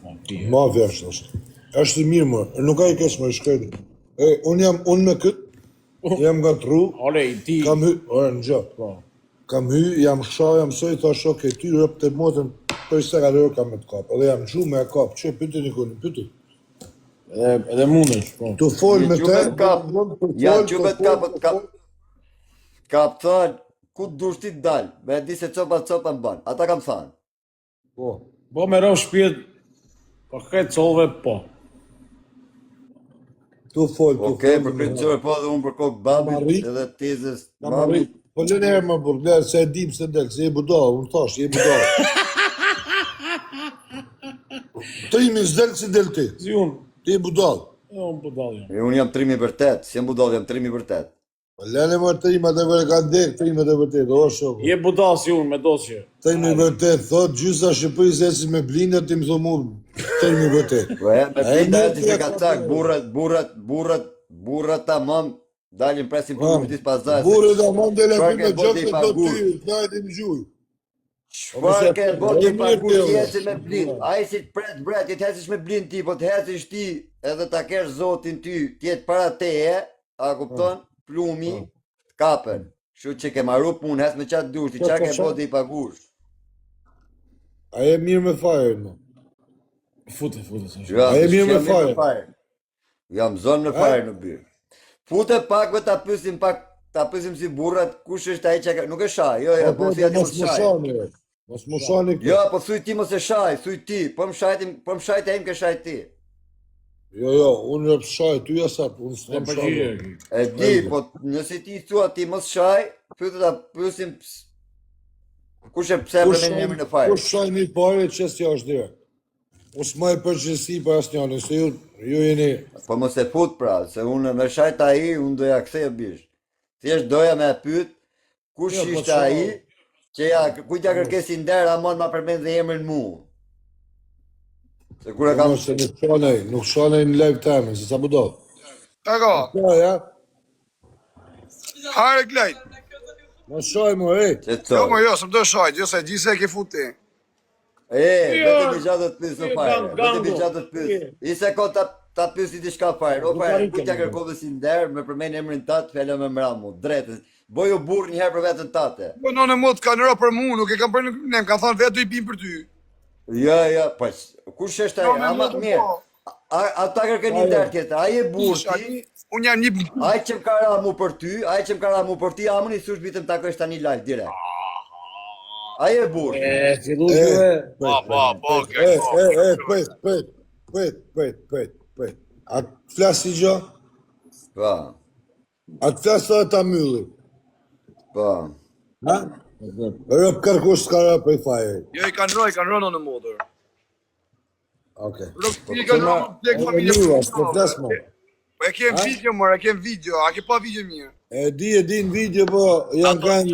Ma fikë. Mafia është është. Është i mirë më, nuk ka i keq më, shkojnë. E, unë jam unë me kët, jam ngatru, Ole, ti. kam hy, ore në gjë. Po. Kam hy, jam sha, jam soj, thash, ok, ty rëp të motën, për se ka lërë kam me të kap. Edhe jam gju me e kap, që pyeti Nikolin, pyeti. Edhe edhe mundesh, po. Tu fol Një me të, qumet kap, tu ja fol, tu qumet fol, kap, tu kap, fol. kap thënë, ku dush ti dal, me e di se copa copa më ban. Ata kam thënë. Po. Po me rob shpirt, po krejt solve, po. Tu fol, tu Okej, fol. për këtë gjë po edhe unë për kokë babit Kam arrit. edhe tezës Kam mamit. arrit. Po lënë herë më burr, lëre se e dim se del, se je budall, unë thash, je budall. Trimi s'del si del ti. Si unë, Ti je budall. e unë budall jam. E unë jam trimi vërtet, si jam budall, jam trimi vërtet. Po lënë më trimat e vërtet kanë dek, trimat e vërtet, o shoku. Je budall si unë me dosje. Trimi vërtet, thot gjysa Shqipërisë ecin me blinda, ti më thu mu trimi vërtet. Po e, me A e blinda mirë ecin ti me e kacak, ka burrat, burrat, burrat, burrat tamam dalin presin Ha, punë midis pazar. Burrë da mund del aty Çfarë me ke bërë gjokë ti do pagur? ty, knajt i gjuj. Çfarë ke bërë ti E mirë pagur ti, ti o. ecin me blind? Ai si të pret bre, ti të ecësh me blind ti, po të ecësh ti edhe ta kesh zotin ty, të jetë para teje, a kupton? Plumi, të kapen. Kështu që ke marru punë, ec me çfarë dush ti, Po, çfarë po, ke çfarë? bërë ti pagush? A je mirë me fajrin, mo? Fute, fute, sa Jo, A je mirë me jam fajrin? fajrin. Jam zonë në A? fajrin në birë. Fute pak ve ta pyesim pak, ta pyesim si burrat, kush është ai që ka, nuk e shaj, jo, jo, Po, po po, thuj ti mos mos më shaj. shani. re. Mos më shani këtë. Jo, po thuj ti mos e shaj, thuj ti, po më shajti, po më shajti ai më ke shaj ti. Jo, jo, unë rëp shaj, ty ja sat, unë Ne s'kam shaj. përgjigje. e ki. E di, po nëse ti thua ti mos shaj, pyete ta pyesim ps- kush e pse e Kush përmend shaj, emrin e fajrit. kush shaj një pare, qestja është direkt. Unë s'maj përgjegjësi për asnjërin, se ju, ju jeni... Po mos e fut pra, se unë me shajt ai, unë doja kthej bish. Thjesht doja me e pyet kush Jo, po ishte shaj. ai që ja kujt ja kërkesi nder amon ma përmend dhe emrin mu. Se kur e kam Mos se nuk shanej, nuk shanej në live timin, se sa budall. Tako, Ja, ja, hajre Klajt. mos shaj mo, ej. që Jo, thoj. mo jo, s'më do shajt, jo se di se e ke fut ti. E, Jo, vetëm i gjatë të pyes o jo, fare, gang- vetëm i gango. gjatë të pyes. I se ko ta ta pyesi diçka fare. O Nuk fare, arritëm, kujt ja nuk. kërkove si nder, me përmend emrin tat, fjala me mramu, drejtën. Boju burr një herë për veten tate. Po nënë mot kanë rënë për mua, nuk e kam për ne, më kanë thënë vetë do i bim për ty. Jo, jo, po kush është ai? Jo, me Ama motër, mirë. po. A ata kërkojnë një nder tjetër. Ai e burr Isha, ti, Unë jam një ai që më ka ra mu për ty, ai që më ka ra mu për ty, amën i thush vitëm takosh tani live direkt. Ai e burr. E, fillu E, juve. Po, po, po, E, po. e, e, prit, prit, prit, prit, prit, prit. A të flas i gjë? Po, A të flas edhe ta mbylli? po. Ha? Rëp kërkush s'ka rëp prej fajrit. Jo, i kanë rënë, i kanë rënë në motër. Okej. Rëp, Po, i kanë pse ma- rënë plek E familje. mirë, s'po flas mo. Po e kem video, mor, e kem video, a ke pa video mirë? E di, e di në video, po janë Ato- kanë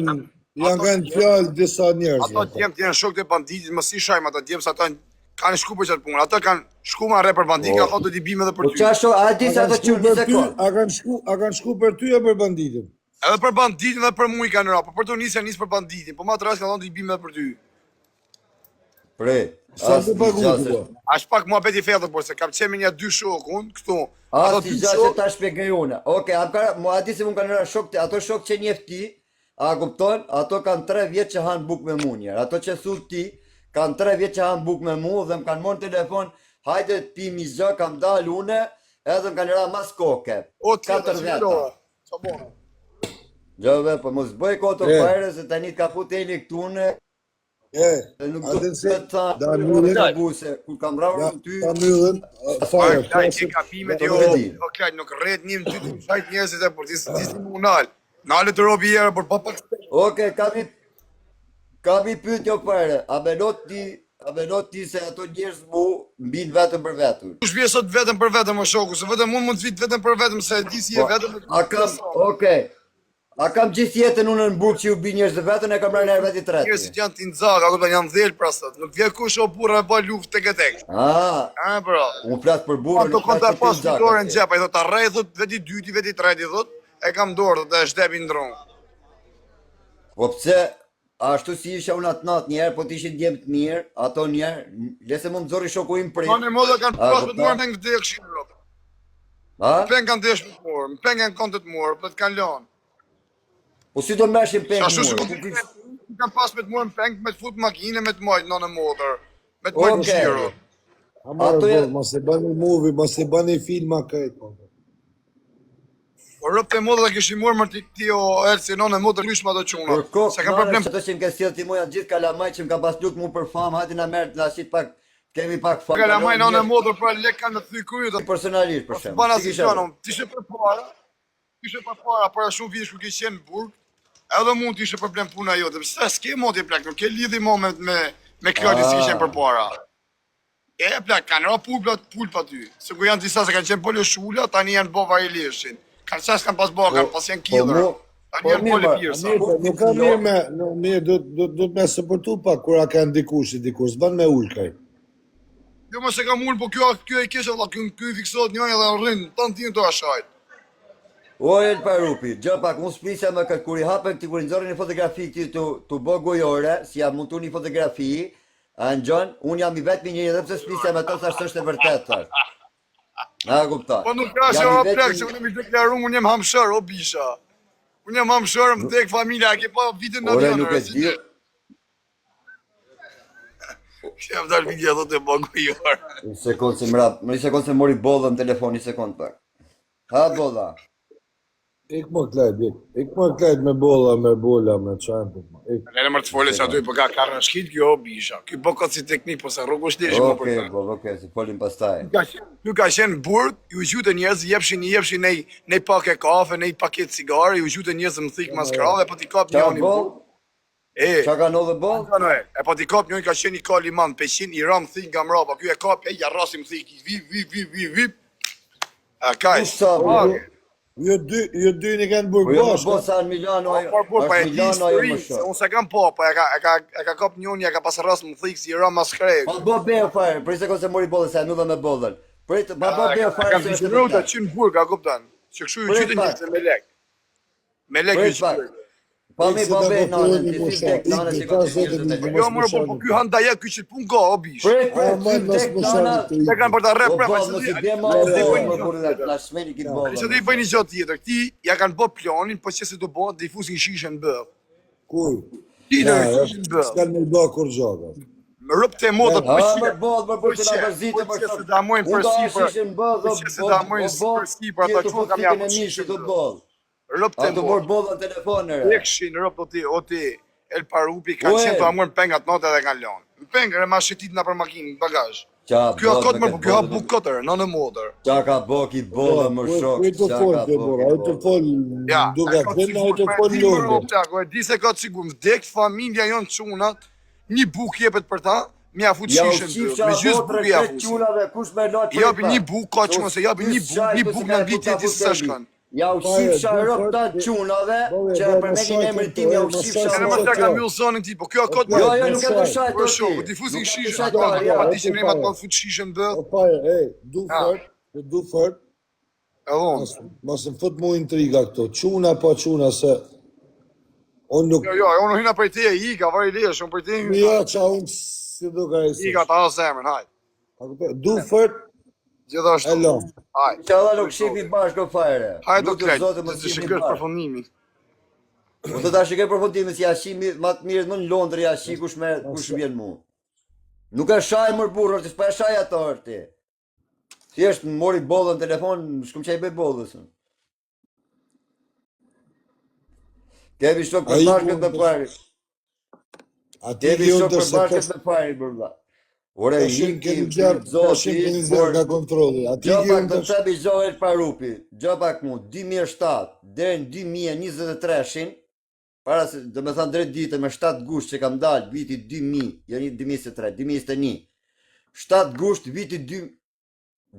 janë ato- kanë fjalë disa njerëz. Ato djemt janë shokët e banditit, mos i shajm ata djemt se ata kanë shku për çat punë. Ata kanë shku ma re për bandit, Po. ka thotë do t'i bim edhe për Po ty. qa sho, a di A se kanë ato shku qurë një për ty, sekond. a kanë shku, a kanë shku për ty apo për banditin? Edhe për banditin dhe për mua i kanë rënë, po për të nisë janë nis për banditin, po ma të rast kanë thonë do i bim edhe për ty. Prit. Sa As të një pagu gjë ti se po? As pak muhabet i fellë por se kam qenë me një dy shok unë këtu. Ato As dy një gjë se shok, ta shpjegoj unë. Okej, am ka, mua a di se më kanë rënë shok, ato shok që njeh ti, a kupton? Ato kanë 3 vjet që han bukë me mua njerë. Ato që thu ti, kanë 3 vjet që han bukë me mua dhe më kanë marrë në telefon, hajde të pim një gjë, kam dalë une, edhe më kanë rënë mas koke. o tjetër, Katër si veta. lora. Sa bona. Gjove, po mos bëj kohë të E. fajre se tani të ka fut Eli këtu në E, dhe nuk a do din të se tha da mbyllin, të buse, kur kam rarë da në ty, ta mbyllin, Fare, fare, Klaj, ke flasim. gabimet Po jo, nuk e di. o Klaj, nuk rret një në ty të shajt njerëzit e por ti ti si mu nal. Nalet robi herë, por pa pak. Oke, kam i kam i pyetje o fare, a mendon ti, a mendon ti se ato njerëz mu mbin vetëm për vetëm? Kush vje sot vetëm për vetëm o shoku, se vetëm unë mund të vit vetëm për vetëm se e di si je Po, vetëm. a kam, okej. A kam gjithë jetën unë në burg që ju bi njerëz vetën e kam rënë herë vetë i treti. Njerëzit janë tinzak, a kupton janë dhel pra sot. Nuk vjen kush o burra me bë luftë tek e tek. Ah, A bro. unë flas për burrën, Ato nuk flas konta për pas tinzakët. dorën në xhep, ai thotë ta rrej thot vetë i dyti, vetë i treti thot, e kam dorë thot e shtepin dron. Po pse ashtu si isha unë atë natë njerë, po të ishin djem të mirë, ato njerë, lese më nxorri shoku im prit. Po në modë kanë A, pas me të kupton? marrë peng vdekshin rob. A? Peng kanë desh me të marrë, në peng kanë kanë të të marrë, po të kanë lënë. Po si do merrshin peng Ashtu mua? sikur Ku kish- kanë pas me të marrë në peng, me të fut në makinë, me të majt në motër, me të majt në Okej. xhiro. A marrë Ato boll, janë- mos e bëni movie, mos e bëni filma krejt. po. Po rob të modë ta kishin marrë më ti ti o Elsi në motër lyshmë ato çuna. Për kokë, Se kanë problem Ato që më ke sjellë ti mua janë gjithë kalamaj që më ka pas lut mu për famë, hajde na merr na shit pak, kemi pak famë. kalamaj Kalon në njerëz motër pra lek kanë të thy kryet. Personalisht për Po shembull. bën Si asgjë kisha gjë, bërë? ti ishe përpara, ti ishe përpara para shumë vitesh kur ke qenë në burg, edhe mund të ishte problem puna jote. Pse s'ke moti plak, nuk ke lidhje më me me me Klajtin si Ah. qenë përpara. E plak, kanë ra pulpat, pulpa aty. Se ku janë disa se kanë qenë pole shula, tani janë bë varileshin. Kanë sa s'kan pas bë, kanë pas janë Po killër. mu, Tani po janë mirë, pole ma, pirsa. Mirë, po, nuk ka mirë me, nuk, mirë, do, do, do të me sëpërtu pak kur a kanë dikush i dikush, s'bën me ul krejt. Jo mos e kam ul, po kjo kjo e keq valla, ky ky i fiksohet njëri edhe rrin, tan ti to ashajt. O El Parupi, gjë pak, unë s'prisja më këtë, kur i hapën këti, kur i nxorën një fotografi këti tu, tu bë gojore, si jam montu një fotografi, a në unë jam i vetmi njeri edhe pse s'prisja me to, thash është e vërtet, thash. Na e kupton. Po nuk ka Jam që i o vetmi- plak, se unë jam i deklaruar, unë jam hamshër, o bisha. Unë jam hamshër, më vdek familja, e ke pa vitin në Ore, avion. nuk e di. Jam dal video thotë e bë gojor. Një sekond se mrap, një sekond se mori bollën në telefon, një sekond pak. Ha bolla. Ik më Klajt, ik. Ik më Klajt me bolla, me bola, me çantë. Ik. Lere më të folë që aty po ka karrashkit kjo o bisha. Ky bë kot si teknik, po se rrogu është leshi më për Okej, të. boll, okej, se folim pastaj. Ka qenë, ky ka qenë në burg, ju gjutën njerëz, i jepshin, i jepshin nej nej pake kafe, nej paket cigare, ju gjutën njerëz më thik mas krave, po t'i kap Qa njëri. boll? E. Qa ka ndodhë boll? Ka noe. E po t'i kap njëri ka qenë i ka liman peqin, i ram thik nga mrapa. Ky e kap, e ja rasim thik, vi vi vi vi vi. A kaj? Kush sa boll? Ju dy, ju dy një kanë burg Po jo më bashkë. boll sa në Milano ajo. Po po po e Është di Milano ajo më histori, se shok. unë s'e kam po, po e ka e ka e ka kap njëri, e ka pas ras më thik si i ram mas krejt. Pa bë be fare, prit sekond se mori bollën se e mbylla me bollën. Prit, pa bë be fare Kam se është e dëshiruar ta vërtet. qenë në burg, a kupton? Që kështu ju Prit gjytën pak. njerëz me lek. Me lek ju Prit pak. gjytën. Pa Ik mi se pa ta be po nanën, filloni ti mu si sha, vdek ik nana ti që ka ka të zotin njerëzit e i lek. Jo mor po po ky han daja ky që pun ka o bish. Prit, A, prit, maj, si mos vdek më nana. shani E kanë për ta rrep O prap, boll, se mos di. i bje ma se di o bëjnë më një burrë, gjë tjetër. na shmeni kit bollën. Se di bëjnë një gjë tjetër. Ti ja kanë bë planin, po që se do bëhet, do i fusin shishen në bëll. Kuj? Ti do Ja, i fusin në bëll. S'kan me bë kur gjë. Më rëp të motat po Ha, qe. më boll, më Po burrë, se na qe, mërzite po për qe sot. se damojnë Unë për do sipër. shishen bëll, Po o qe se boll, damojnë o boll, për sipër ata ti tu çun kam fut ja thikën e fut mishit shishen. o boll. Rëp A të të motat. mor bollën në telefon re. Lekshin rëp o ti, o ti, El Parupi kanë Ue. qenë të amur në peng atë natë edhe kanë lënë. Në peng re ma shetit na për makinë, në bagazh. Qa Ky a boll kot me më, këtë po ky ha bollën. buk kotër, nënë motër. Qa ka bo ki bollën më shok, Kuj të qa fol ka të bo bora, ki ai të bollën. fol Ja, duke e ka të aksen, ai sigurt, të po e fol di më Londër. o plak, o e di se ka të sigurt, vdekt familja jonë çunat, një buk jepet për ta, mja fut Ja u shishen qifsha byll, me gjithë motrën buk ja këtë fusin. çunave, kush me lajt I prit japin një pak. buk, ka Se çuna se japin një buk, shaj një këtu buk si në ka vit ta e di fut se sa kendi. shkon. Ja u Fare, qifsha du rëp fort, ta çunave, Bolle, që e bolle, mos përmendin shaj emrin këtu, tim, ja e, u mos qifsha shaj Edhe se mos sot ja ka jo. mbyll zonin ti, po kjo a kot O, më. Jo, jo, mos nuk e do shaj. shaj Për to shok, ti. ti fusin Nuk e do shishen shaj ato, to, ato ja. pa o, dishin ti rremat fare. pa fut shishen byll. O fare, ej, du Ha, fort, du fort, edhe unë. mos mos më fut mu intriga këto. Çuna pa çuna se unë nuk Jo, jo, unë hyna prej teje, ika, vari lesh, unë prej teje hyna. Jo, qa unë si do ka Ika, rejsish. ta ha zemrën, hajt. A kupton? Du fort, Gjithashtu. e lon. Hajt. Inshallah nuk shihni bashkë o fare. Hajt do Lutem klejt, Zotin do mos të shihni shikosh bashkë. përfundimin. Unë do ta shikoj përfundimin si ja shihni më të mirë më në Londër ja shih kush me kush vjen mu. Nuk e shaj mër burrë, ti s'po e shaj ato ti. Thjesht më mori bollën në telefon, s'kum çaj bëj bollës. unë. Kemi shok Ai përbashkët me unë fare. Ati Kemi i unë shok të se përbashkët me fare burr. Ore Tashin iki keni zjarr, tashin zoti, keni zjarr por nga kontrolli. Ati Gjë i pak unë do të të thebi gjë El Parupi, gjë pak mu, 2007 deri në 2023-shin, para se, do me thënë drejt ditë me 7 gusht që kam dalë viti 2000, jo një 2023, 2021, 7 gusht viti 2,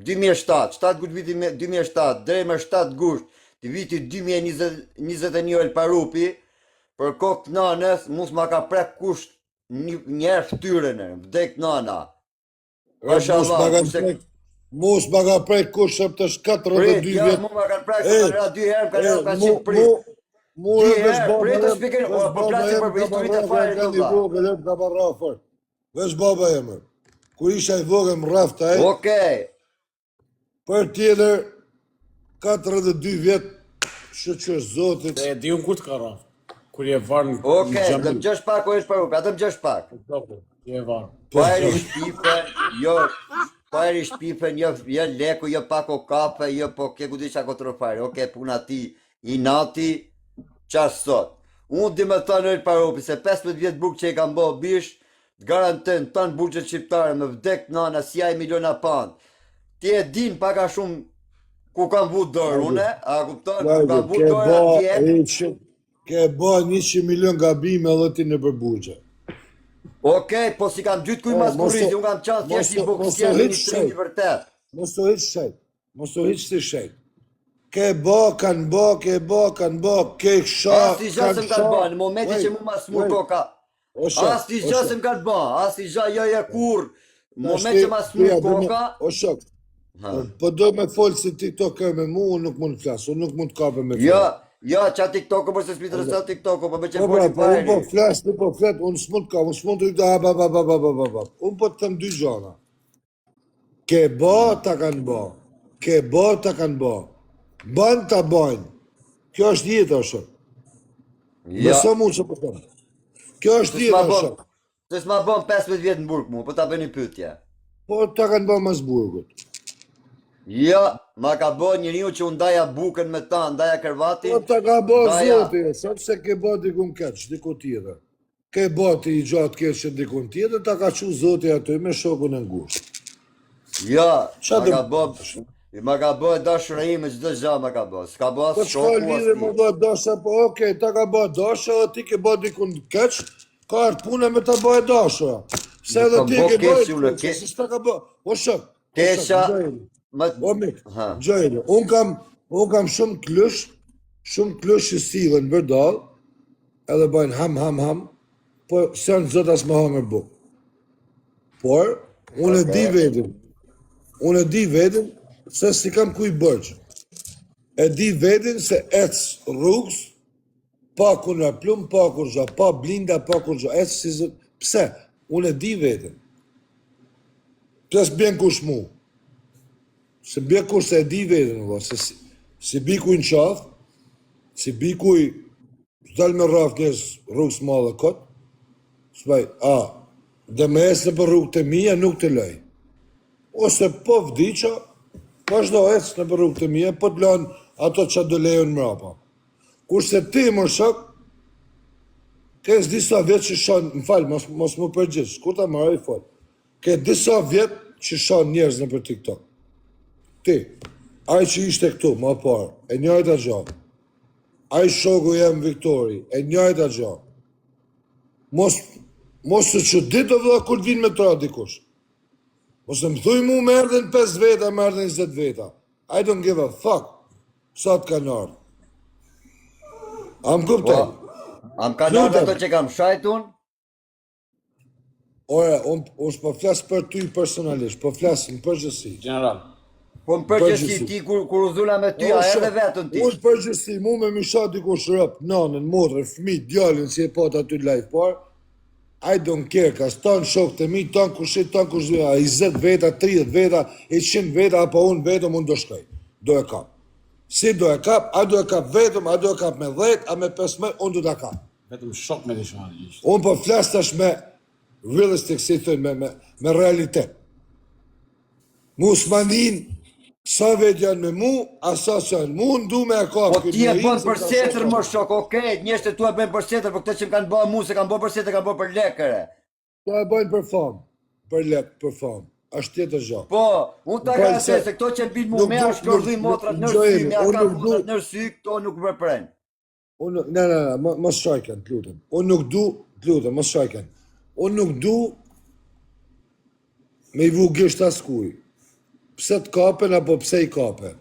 2007, 7 gusht viti 2007, deri me 7 gusht Të vitit 2021 El Parupi, për kokë të nanës, mu s'ma ka prek kush një, një herë fytyrën, e, vdek nana. Mos ma ka prek, mos ma ka prek kush e të është 42 vjet. Mu ma kanë prek, se kanë dy herë, kanë ra ka qenë prit. Mu e veç baba, prit të shpikën, o, po flasim për historitë e fare të vlla. Ka barra fort. Veç baba jem. Kur isha i vogël më rrafte ai. Okej. Për tjetër 42 vjet shyqyr zotit. E di unë kur të ka rraf. Kur je varë në Okej, okay, do të pak o është për atë më gjosh pak. Po, je varë. Po eri shpife, jo po eri shpife, jo jo leku, jo pako kafe, jo po ke ku di çka kontrol fare. Okej, puna ti Inati ça sot. Unë di me thënë El Parupi se 15 vjet burg që i kam bo bish, të garantoj në tanë burgjet shqiptare me vdek nana si ai miliona pan. Ti e din pak a shumë ku kam vu dorë une, a kupton, ku kam vu dorë atje. Ke ba 100 milion gabime edhe ti nëpër burgje. Okej, po s'i kam gjyt kuj mas kurrizi, unë kam qenë thjesht një boksier një trim i vërtet. Mos u hiq shejt. Mos u hiq si shejt. Ke ba, kanë ba, ke ba, kanë ba, ke sha, Asnjë gjë s'më kanë ba, në momentin që mu ma smur koka. Asnjë gjë s'më kanë ba, asnjë gjë jo jo kurrë. Në momentin që ma smur koka. O shok. Po do me fol si TikToker me mu, unë nuk mund të flas, unë nuk mund të kapem me fol. Jo, jo, ça TikToku, por se s'mi intereson TikToku, po me që po pra, po unë po flas, ti po flet, unë s'mund të kap, unë s'mund të rri ba ba ba ba ba ba ba. Unë po të them dy gjana. Ke ba ta kanë ba. Ke ba ta kanë ba. Ban ta bajnë. Kjo është jeta shok. Ja. Mëso mu që po them. Kjo është jeta shok. Se s'ma bën 15 vjet në burg mu, po ta bëj një pyetje. Po ta kanë bë mas burgut. Jo, ma ka bë njeriu që unë ndaja bukën me ta, ndaja krevatin. Po ta ka bë zoti, sepse ke bë dikun keq, diku tjetër. Ke ba ti një gja të keqe dikun tjetër, ta ka çu zoti aty me shokun e ngushtë. Jo, ma ka bë, ma ka bë e dashura ime çdo gjë ma ka bë. S'ka bë as po shoku as. Po lidhje me bë dashura, po okay, ta ka bë dashura dhe ti ke bë dikun keq, ka ardh puna me ta bë e dashura. Se edhe ti ke bë, ke si ta ka bë. O shok, Kesha, më o mik, gjëjë. Un kam un kam shumë këlysh, shumë këlysh që sillen vërdall, edhe bëjnë ham ham ham, po s'janë zot as me hangër bukë. Por, unë e di vetin, unë e di vetin se s'i kam kuj borxh. E di vetin se ec rrugës, pa kundërplumb, pa kurgja, pa blinda, pa kurgja, ec si zot, pse? Unë e di vetin. Pse s'bjen kush mu? Se bje kush se e di veten, valla, se si, s'i bi kuj në qafë, s'i bi kuj, s'dal me rraf njerëz rrugës madhe kot, s'baj, a, dhe me ecë nëpër rrugët e mia, nuk të lej. Ose po vdiqa, vazhdo ecë nëpër rrugët e mia, po të lanë ato që do lejën mrapa. Kurse ti, mor shok, ke disa vjet që shan, më fal, mos, mos më përgjigj, kur ta maroj fol. Ke disa vjet që shan njerëz nëpër TikTok. Ti, ai që ishte këtu më parë, e njëjta gjë. Ai shoku jem Viktori, e njëjta gjë. Mos mos u çudit o vëlla kur të vinë me tra dikush. Mos më thuj mu më erdhën 5 veta, më erdhën 20 veta. I don't give a fuck. Sa të kanë ardhë? A më kupton? Po, a më kanë ardhë ato që kam shajt unë? Ore, unë un s'po flas për ty personalisht, po flas në përgjithësi. General. Po në përgjithësi ti kur kur u zuna me ty, a erdhe vetëm ti? Unë në përgjithësi, mu me më sha dikush rob, nanën, motrën, fëmijë, djalin si e pat aty live par. I don't care, ka tan shokët e mi, tan kush i tan kush a 20 veta, 30 veta, 100 veta apo unë vetëm unë do shkoj. Do e kap. Si do e kap, a do e kap vetëm, a do e kap me 10, a me 15, unë do ta kap. Vetëm shok me të shani ishte. Unë po flas tash me realistic, si thënë, me, me, me realitet. Mu s'ma nin, sa vetë janë me mu, a sa s'janë mu, unë du me e kap. Po ti e bën për setër, më shok, okej, njerëzit e tu e bëjnë për setër, po këtë që më kanë bërë mu, s'e kanë bërë për setër, kanë bërë për lekë. Po e bëjnë për famë, për lek, për famë. Është tjetër gjë. Po, unë ta garantoj se këto që binë mu me a shkërdhi motrat në sy, me a ka motrat në sy, këto nuk veprojnë. Unë, ne, ne, ne, mos shajken, të lutem. Unë nuk du, të lutem, mos shajken. Unë nuk du me i vu gisht askuj. Pse të kapen apo pse i kapen.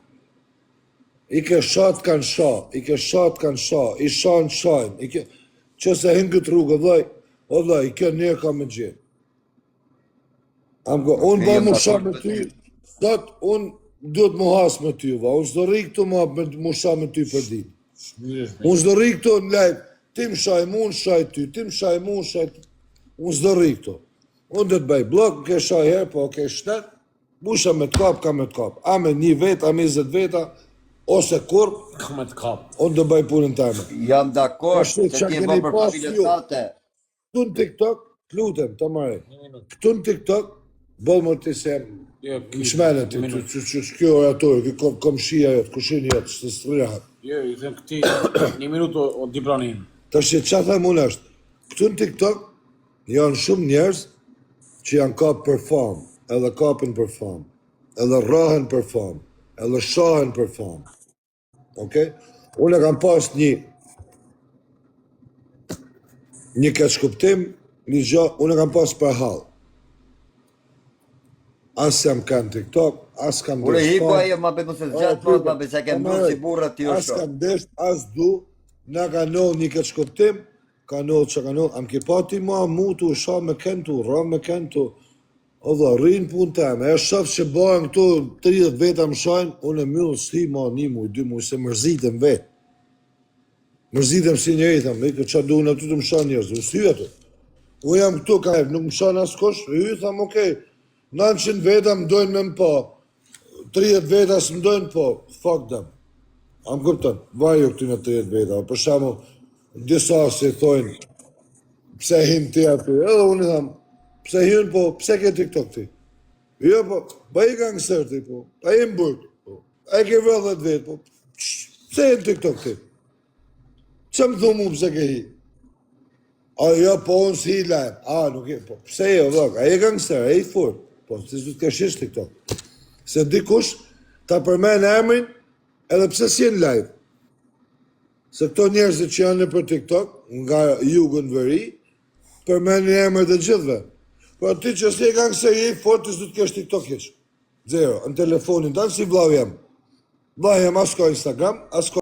I ke sha të kanë sha, i ke sha të kanë sha, i shan shajnë, i ke... Që se hyn këtë rrugë, vllai, o vllai, kjo njerë ka me gjetë. Am go, unë Okej, ba jam mu sha dakord me me ty, ty. sot unë duhet mu has me ty, va, unë s'do rri këtu ma, me, mu sha me ty për ditë. Unë s'do rri këtu në live, ti më shaj mu, unë shaj ty, ti më shaj mu, unë shaj ty. Unë s'do rri këtu. Unë do të bëj blok, ke shaj herë, po ke shtet, musha me të kap, ka me të kap. A me një vet, a me 20 veta, ose kur, Ka me të kap. unë do bëj punën teme. Jam dakord Tash, se çka ti e keni bën për pas familjen ju? tate. Këtu në TikTok, të lutem, të marrë. Këtu në TikTok, bëll më ti se Jo, më shmene ti, një që minutë. që që që kjo oratori, kjo kom, komshia jot, kushin jot, s'të s'rrihat. Jo, i them këti, një minutë o, o Dibrani im. Tash që qa them unë është, këtu në TikTok janë shumë njerëz që janë kap për famë, edhe kapen për famë, edhe rrahen për famë, edhe shahen për famë. Okej? Unë e kam pas një një keqkuptim, një gjë, unë e kam pas për hall. As jam kanë TikTok, as kam Ure desh hiku famë. ajo ma be mos e Ora, zgjat mos ma be se ke po mbyll si burra ti o As shok. kam desht, as du, na ka ndodhur një keqkuptim, ka ndodhur çka ka ndodhur, am ke pa ti mua mu tu sha me kënd tu, rra me kënd tu, o vlla, rrin punë teme, e shoh që bëhen këtu 30 veta më shajnë, unë e mbyll si ma një muaj, dy muaj, se mërzitem vet. Mërzitem si njeri, tham, e çfarë duhen aty të më shanë njerëz, unë s'hy aty. Unë jam këtu ka nuk më shan askush, hy tham, okej, 900 veta më dojnë me më pa, 30 veta s'më dojnë po, fuck them. A më kupton? Vaj jo këty në 30 veta. Për shembull, disa si thojnë, pse hin ti aty? Edhe unë i tham, pse hyn po, pse ke TikTok ti? Jo po, ba i gangster ti po, a je në burg po, a e ke vrarë 10 vet po, pse hin TikTok ti? Pse më thu mu pse ke hi? A jo, po unë si hi live. A, nuk e, po, pse jo, vëllak, a je gangster, a je i fort? Po, si s'du të kesh hiç TikTok. Se dikush ta përmend emrin edhe pse si në live. Se këto njerëzit që janë nëpër TikTok, nga jugu në veri, përmendin emrat e gjithëve. Po ti që si e gangster je i fort, ti s'du të kesh TikTok hiç. Zero, në telefonin tënd si vllau jem. Vllau jem as ka Instagram, as ka.